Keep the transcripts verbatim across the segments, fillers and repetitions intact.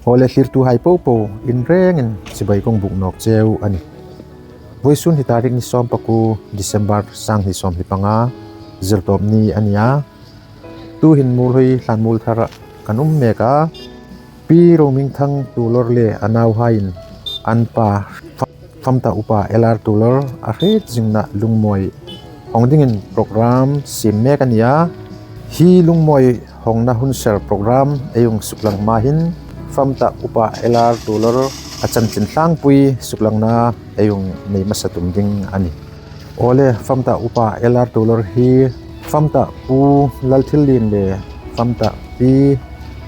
Awle, thlirtuhai popo, inrengin chibai kong buk nawk cheu a nih. Vawisun hi tarik ni sawm pakuo December, sang hni sawmhni panga, Zirtawpni a ni a. Tuhin Muolhoi Hlanmuolthara kan um mek a. Pi Rohmingthang Tuolor le a nauhaiin an pa Fa-, Famta Upa L R Tuolor a hriet zingna lungmawi hawng dingin program siem mek a ni a. Hi lungmawi hawngna hun ser program ei hung suklang hma hin Famta Upa L R Tuolor a chanchin tlangpui suklangna ei hung nei hmasa tum ding a nih. Awle, Famta Upa L R Tuolor hi Famta Pu Lalthillien le Famta Pi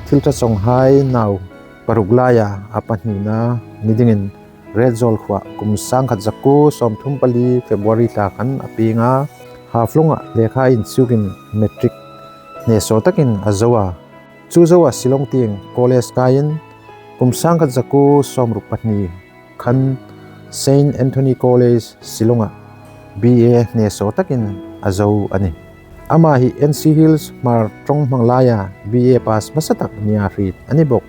Thilṭha Chawnghai nau paruk laia a pahnina ni dingin Retzawl khuoa kum sangkhat zakuo sawmthum pali February thla khan a pieng a. Haflonga lekha inchukin matric hnesaw takin a zo a. Chu zoa Shillong tieng college kaiin kum sangkhat zakuo sawmruk pahni khan Saint Anthony College Shillonga B A hnesaw takin a zo a nih. Ama hi N C Hills Hmar ṭawng hmang laia B A pass hmasa tak nia hriet a ni bawk.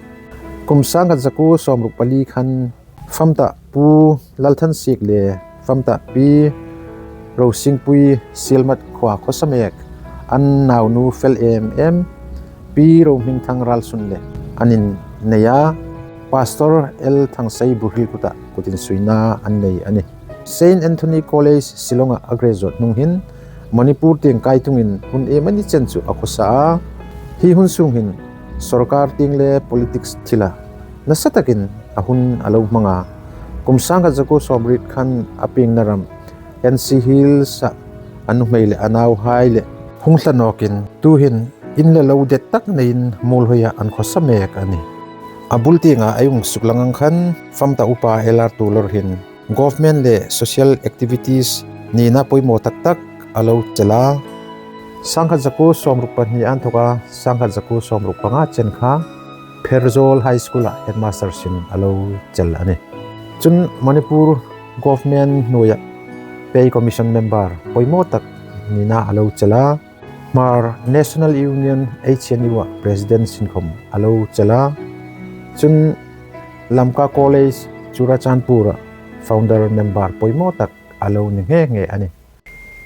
Kum sangkhat zakuo sawmruk pali khan Famta Pu Lalthansiek le Famta Pi Rosingpui Sielmat khuoa khawsa mek an naunu fel em em Pi Rohmingthang Ralsunle an innei a, Pastor L Thangsei Buhril kuta kutinsuina an nei a nih. Saint Anthony College Shillonga a graduate hnung hin Manipur tieng kai tungin hun iem a ni chen chu a khawsa a. Hi hun sung hin sawrkar tieng le politics thila nasa takin a hun a lo hmang a. Kum sangkhat zakuo sawmriet khan a piengna ram N C Hills-a a nuhmei le a nauhai le hung thla nawkin tuhin in le lo det tak neiin Muolhoia an khawsa mek a nih. A bul tienga ei hung suklang ang khan Famta Upa L R Tuolor hin government le social activities nina poimaw tak tak a lo chel a. Sangkhat zakuo sawmruk pahni anthoka sangkhat zakuo sawmruk panga chen kha Pherzawl High School-a headmaster sin a lo chel a nih. Chun Manipur government hnuoia Pay Commission member poimaw tak nina a lo chel a. Hmar National Union H N U-a president sin khawm a lo chel a. Chun Lamka College Churachandpur-a founder member poimaw tak a lo ni nghe nghe a nih.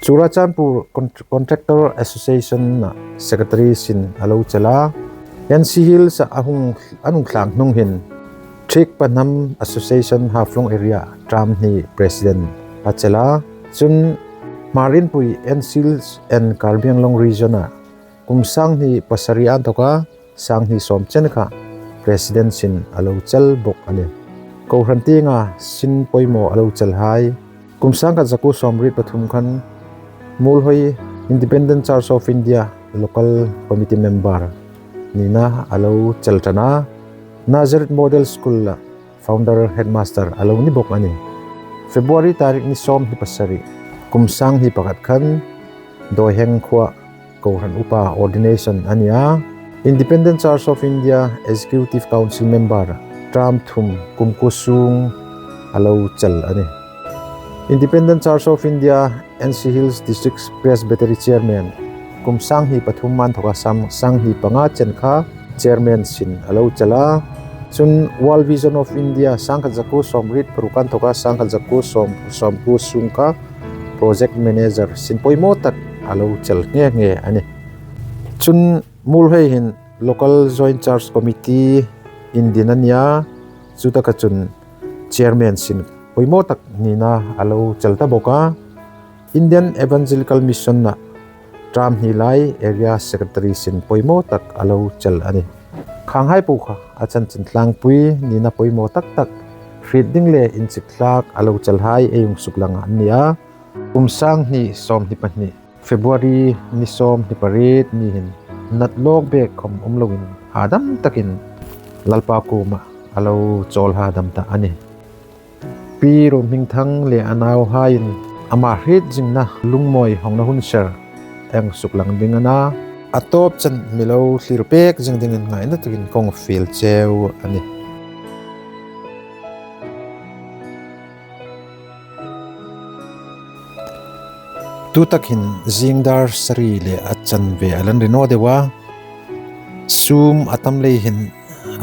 Churachandpur Con-, Contractor Association-a secretary sin a lo chel a. N C Hills-a a hung, a hung thlang hnung hin Thik Pahnam Association Haflong Area term hni president a chel a. Chun Hmar Inpui N C Hills and Karbi Anglong region-a kum sanghni pasari anthoka sanghni sawm chen kha president sin a lo chel bawk a nih. Kohran tienga sin poimaw a lo chelhai kum sangkhat zakuo sawmriet pathum khan Muolhoi Independent Church of India Local Committee member nina a lo chel ṭan a. Nazareth Model School-a founder headmaster a lo ni bawk a nih. February tarik ni sawmhni pasari kum sanghni pakhat khan Doiheng khuoa kohran upa ordination a ni a. Independent Church of India Executive Council member term thum kum kuo sung a lo chel a nih. Independent Church of India N C Hills District Presbytery Chairman kum sanghni pathum anthoka sam-, sanghni panga chen kha chairman sin a lo chel a. Chun World Vision of India sangkhat zakuo sawmriet paruk anthoka sangkhat zakuo sawm, sawmkuo sung kha project manager sin poimaw tak a lo chel nghe nghe a nih. Chun Muolhoi hin Local Joint Church Committee indin a ni a, chutaka chun chairman sin poimaw tak nina a lo chel ta bawk a. Indian Evangelical Mission-a term hni lai area secretary sin poimaw tak a lo chel a nih. Khanghai po kha a chanchin tlangpui nina poimaw tak tak hriet ding le inchik thlak a lo chelhai ei hung suklang an ni a. Kum sanghni sawmhni pahni February ni sawmhni pariet ni hin nat lawk bek khawm um loin hadam takin Lalpa kuoma a lo chawl hadam ta a nih. Pi Rohmingthang le a nauhaiin ama hriet zingna lungmawi hawngna hun ser ei hung suklang ding a na, a tawp chen mi lo thlir pek zing dingin ngaina takin kong fiel cheu a nih. Tutak hin zing dar sari le a chanve a lan ri naw deu a. Sum a tam lei hin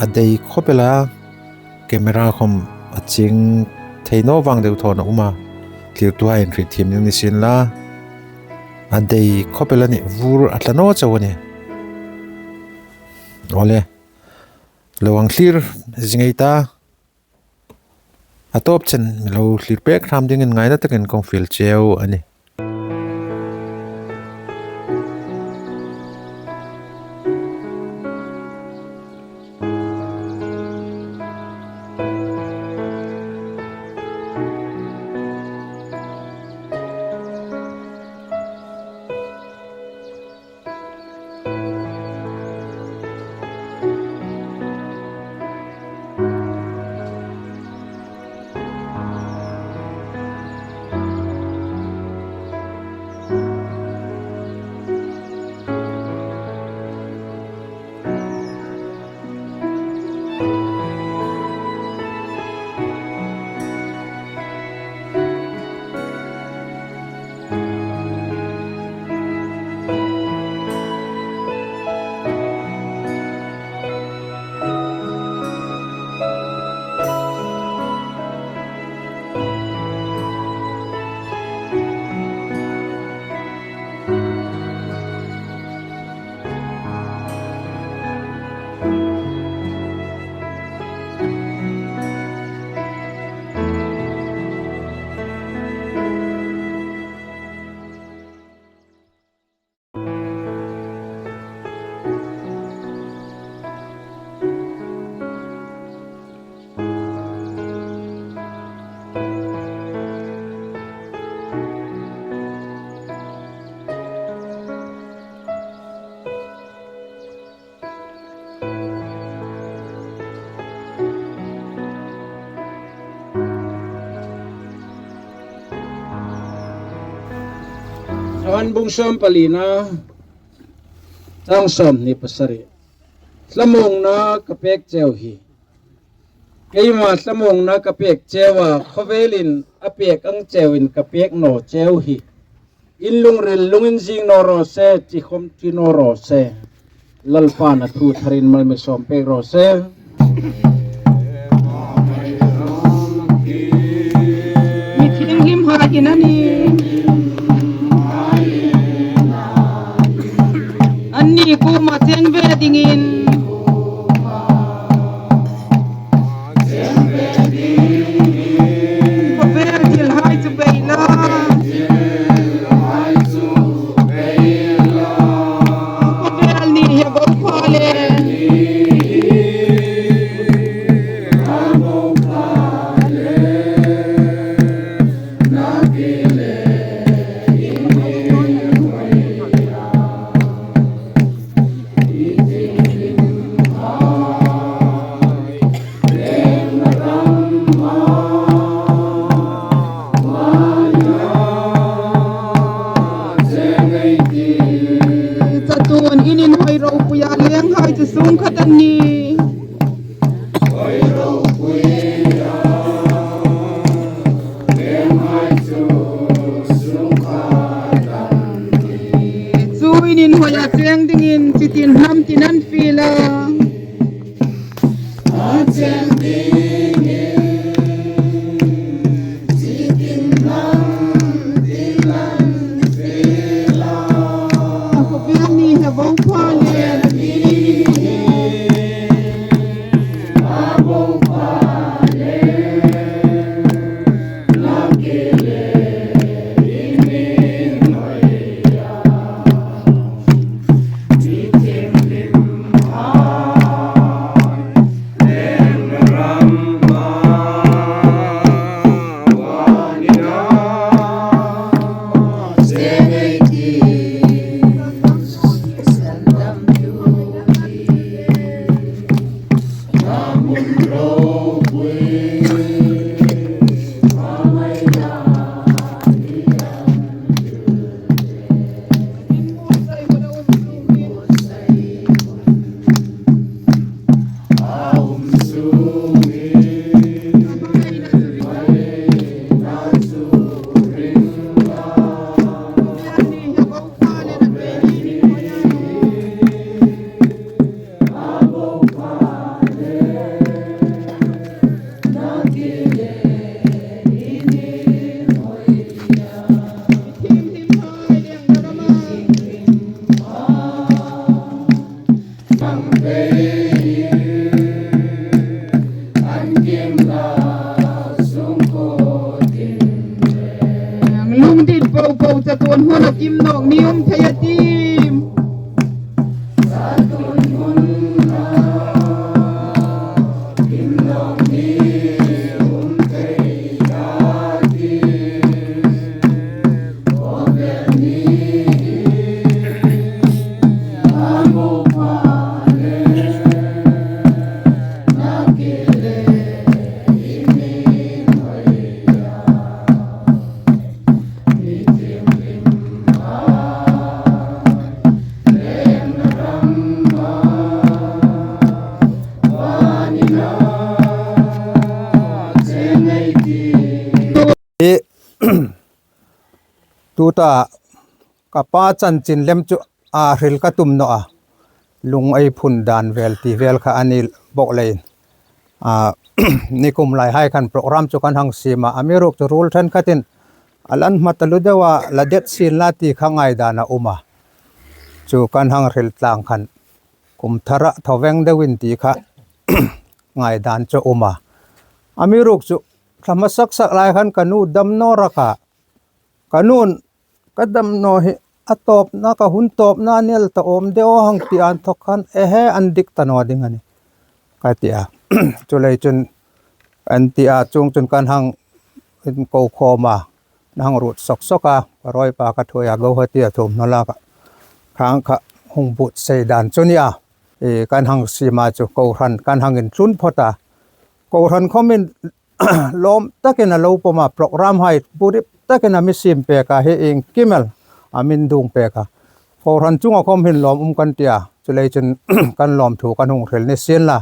a dei khawp el a, camera khawm a ching thei naw vang deu thawn a um a, thlirtuhai inhrietthiem ding ni sien la, a dei khawp el a nih, vur a tla naw chau a nih. Awle, lo hang thlir zing ei ta. A tawp chen mi lo thlir pek hram dingin ngaina takin kong fiel cheu a nih. Johan bung sawm palina, chang sawmhni pasari. Thlamuongna ka pek cheu hi. Keima thlamuongna ka pek cheu a, khawvelin a pek ang cheuin ka pek naw cheu hi. In lungril lungin zing naw raw se, chi khawm ṭi naw raw se. Lalpan a thu tharin mal mi sawm pek raw se. Mi thienghlimhai hin a nih. Anni kuoma cheng ve dingin. Khawvel thilhai chu bei la. Khawvel ni hi a bo pha le. Chatuon in inhawi ropuia lenghai chu sung khat an nih. Chu in inhawia cheng dingin chitin hnam tin an fiel a. Hun hun a kim nawk ni um thei a tim. Tuta ka pa chanchin lem chu a hril ka tum naw a. Lung ei phun dan vel ti vel kha a ni bawk leiin. A, nikum lai hai khan program chu kan hang siem a. Amiruokchu ruol ṭhenkhatin a la hma taluo deu a, la det sien la ti kha ngaidan a um a. Chu kan hang hril tlang khan kum thara thaw veng deuin ti kha ngaidan chu a um a. Amiruokchu thla hmasa sak sak lai khan ka nu dam naw rak a. Ka nun ka dam naw hi a tawpna, ka hun tawpna ni el ta awm deu hang ti an thawk khan, ehe, an dik ta naw ding a nih, ka ti a. Chuleiin chun an ti a, chuongchun kan hang inko khawm a, an hang ruot sok sok a, ka ruoi pa ka thuoi a, go ha ti a thum naw la ka. Khang kha hung buotsai dan chu a nih a. E, kan hang siem a chu kohran kan hang intlun phawt a. Kohran khawmin lawm takin a lo pawm a, program hai buri takin a mi siem pek a, hi iengkim el a mi dung pek a. Kohran chunga khawm hin lawm um kan ti a, chuleiin chun kan lawmthu kan hung hril ni sien la.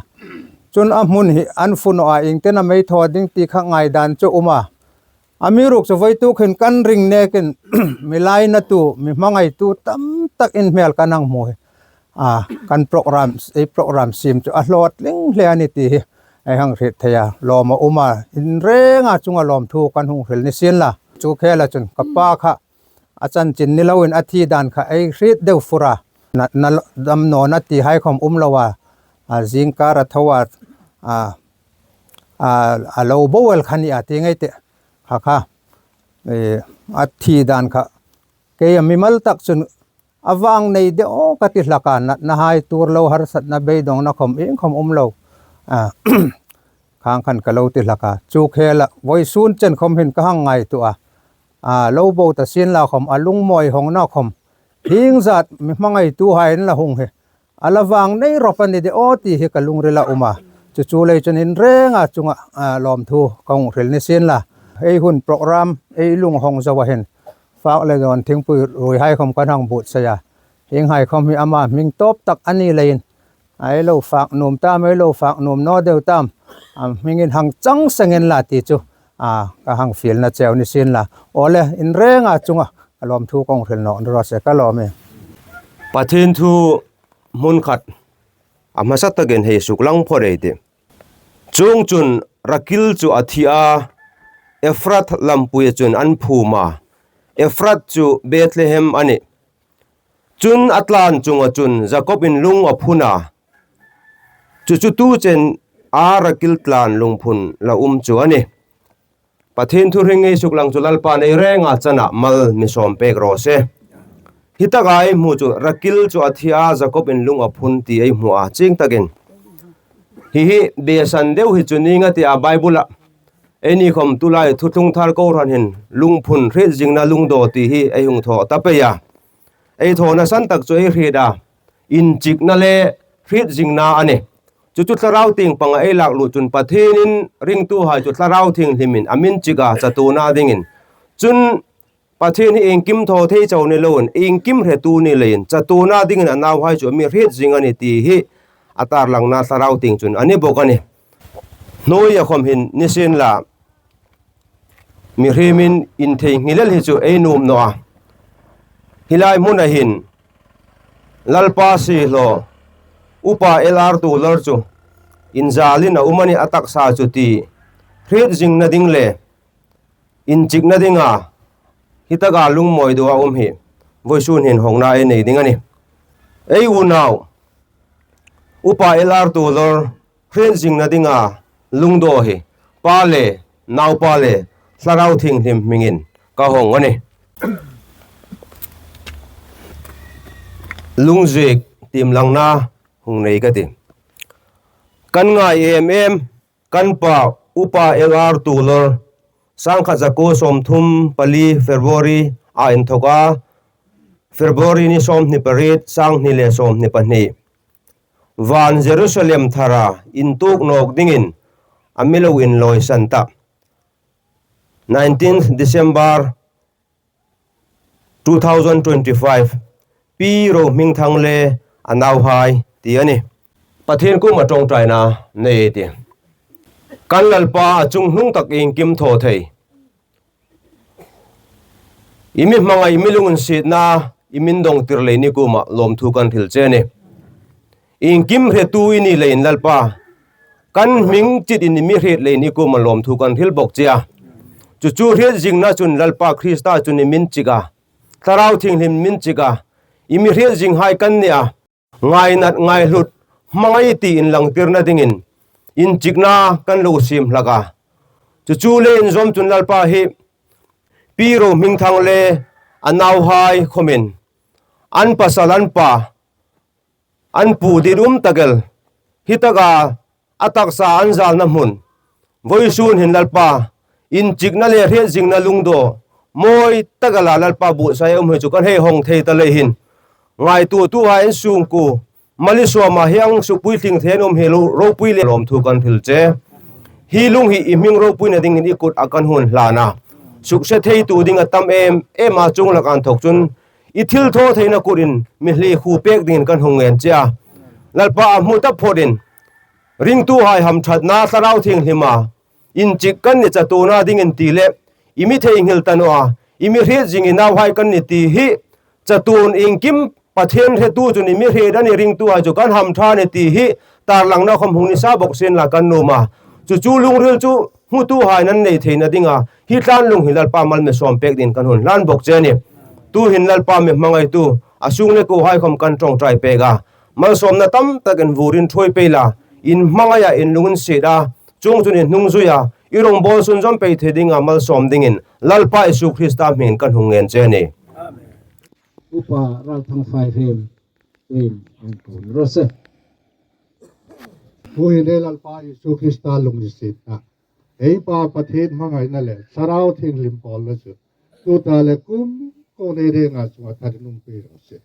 Chun a hmun hi an phun naw a, iengtin am ei thaw ding ti kha ngaidan chu a um a. Amiruokchu voituk hin kan ring nekin mi lainatu, mi hmangaitu tam tak in hmel kan hang hmu hi. A, kan program, ei program siem chu a hlawtling hle a nih ti hi ei hang hriet thei a. Lawm a um a, in renga chunga lawmthu kan hung hril ni sien la. Chu khela chun ka pa kha a chanchin ni loin a thi dan kha ei hriet deu fur a. Na, na dam nawna ti hai khawm um lo a. A, zingkar a thaw a, a, a, a lo bo el kha a nih a ti ngei teh. Kha kha, e, a thi dan kha kei a mimal tak chun a vang nei deu ka ti hlak a, natna hai, tuor lo harsatna, beidongna khawm iengkhawm um lo. A, khang khan ka lo ti hlak a. Chu khela vawisun chen khawm hin ka hang ngaituo a. A, lo bo ta sien la khawm, a lungmawi hawngna khawm, hieng zat mi hmangaituhai an la hung hi a la vang nei rawp a ni de aw ti hi ka lungrila um a. Chu chu lei chun in renga chunga, a, lawmthu ka hung hril ni sien la. Ei hun program, ei lung hawng zo a hin, fak le dawn thingpui ruoi hai khawm kan hang buotsai a. Hieng hai khawm hi ama hming tawp tak a ni leiin, a, ei lo fak nuom tam, ei lo fak nuom naw deu tam, a hmingin hang chang seng en la ti chu, a, ka hang fielna cheu ni sien la. Awle, in renga chunga a lawmthu ka hung hril nawk ni raw se, ka lawm e. Pathien thu hmun khat a hmasa takin hei suklang phawt ei tih. Chuongchun Rakil chu a thi a, Efrath lampuia chun an phum a. Efrath chu Bethlehem a nih. Chun a tlan chunga chun Jakobin lung a phun a. Chu chu tu chen a Rakil tlan lungphun la um chu a nih. Pathien thu hring ei suklang chu Lalpan ei renga chana mal mi sawm pek raw se. Hi taka ei hmu chu Rakil chu a thi a, Jakobin lung a phun ti ei hmu a, chieng takin. Hi hi besan deu hi chu ning a ti a Bible-a. Eini khawm tulai thuthlung thar kohran hin lungphun, hriet zingna, lungdaw ti hi ei hung thaw ta pei a. Ei thawna san tak chu ei hriet a, inchikna le hriet zingna a nih. Chu chu thlarau tieng panga ei lak lut chun Pathienin ringtuhai chu Thlarau Thienghlimin a mi inchik a, chatuona dingin. Chun Pathien hi iengkim thaw thei chau ni loin, iengkim hretu ni leiin, chatuona dingin a nauhai chu a mi hriet zing a nih ti hi a tarlangna Thlarau Thienghlim chun a ni bawk a nih. Hnuoia khawm hin ni sien la, mihriemin intheinghil el hi chu ei nuom naw a. Hi lai hmuna hin Lalpa siehlaw Upa L R Tuolor chu inzalin a um a nih, a taksa chu ti, hriet zingna ding le inchikna dinga hi taka lungmawi duo a um hi vawisun hin hawngna ei nei ding a nih. Ei unau Upa L R Tuolor hriet zingna dinga lungdaw hi Pa le Naupa le Thlarau Thienghlim hmingin ka hawng a nih. lungziek tiemlangna hung nei ka ti. Kan ngai em em, kan pa Upa L R Tuolor, sangkhat zakuo sawmthum pali February a inthawka, February ni sawmhni pariet, sanghni le sawmhni pahni, van Jerusalem thara intuok nawk dingin a mi lo inlawisan ta. Nineteenth December two thousand twenty-five, Pi Rohmingthang le a nauhai ti a nih. Pathien kuoma ṭawngṭaina nei ei tih. Kan Lalpa, a chungnung tak iengkim thaw thei, i mi hmangai, i mi lunginsietna i min dawngtir leiin i kuoma lawmthu kan hril che a nih. Iengkim hretu i ni leiin Lalpa, kan hming chitin i mi hriet leiin i kuoma lawmthu kan hril bawk che a. Chu chu hriet zingna chun Lalpa Krista chun i min chik a, Thlarau Thienghlim min chik a, i mi hriet zinghai kan ni a, ngainat ngaihlut hmangai ti inlangtirna dingin inchikna kan lo siem hlak a. Chu chu le inzawm chun Lalpa hi Pi Rohmingthang le a nauhai khawmin an pasal, an pa, an pu dit um tak el, hi taka a taksa an zalna hmun, vawisun hin Lalpa, inchikna le hriet zingna lungdaw mawi tak ela Lalpa buotsai um hi chu kan hei hawng thei ta lei hin, ngaituotuhai an sungkuo, mali sawma hieng suk puitling thei an um hi lo, ropui le lawmthu kan hril che. Hi lung hi i hming ropuina dingin i kutah kan hung hlan a. Sukse theitu ding a tam em em a, chuong laka inthawk chun i thilthawtheina kutin mi hliehru pek dingin kan hung ngen che a. Lalpa, a hmu taphawtin ringtuhai hamṭhatna Thlarau Thienghlima inchik kan ni chatuona dingin ti le, i mi theinghil ta naw a, i mi hriet zing, i nauhai kan ni ti hi chatuon iengkim Pathien hretu chun i mi hriet a ni, ringtuhai chu kan hamṭha a ni ti hi tarlangna khawm hung ni sa bawk sien la kan nuom a. Chu chu lungril chu hmutuhai nan nei theina dinga hi tlanlung hi Lalpa mal mi sawm pek dingin kan hung hlan bawk che a nih. Tuhin Lalpa, mi hmangaitu a sung le kuohai khawm kan ṭawngṭai pek a, malsawmna tam takin vuorin ṭhuoi pei la, in hmangaia in lunginsiet a, chuongchun in hnungzuia i rawngbawl sunzawm pei thei dinga malsawm dingin Lalpa Isu Krista hmingin kan hung ngen che a nih. Upa Ralthang Faihriem, in hung ko ro se. Tuhin ei Lalpa Isu Krista lunginsietna, ei Pa Pathien hmangaina le Thlarau Thienghlim pawlna chu tuta le kum kuoma ei renga chunga ṭhatin um pei raw se.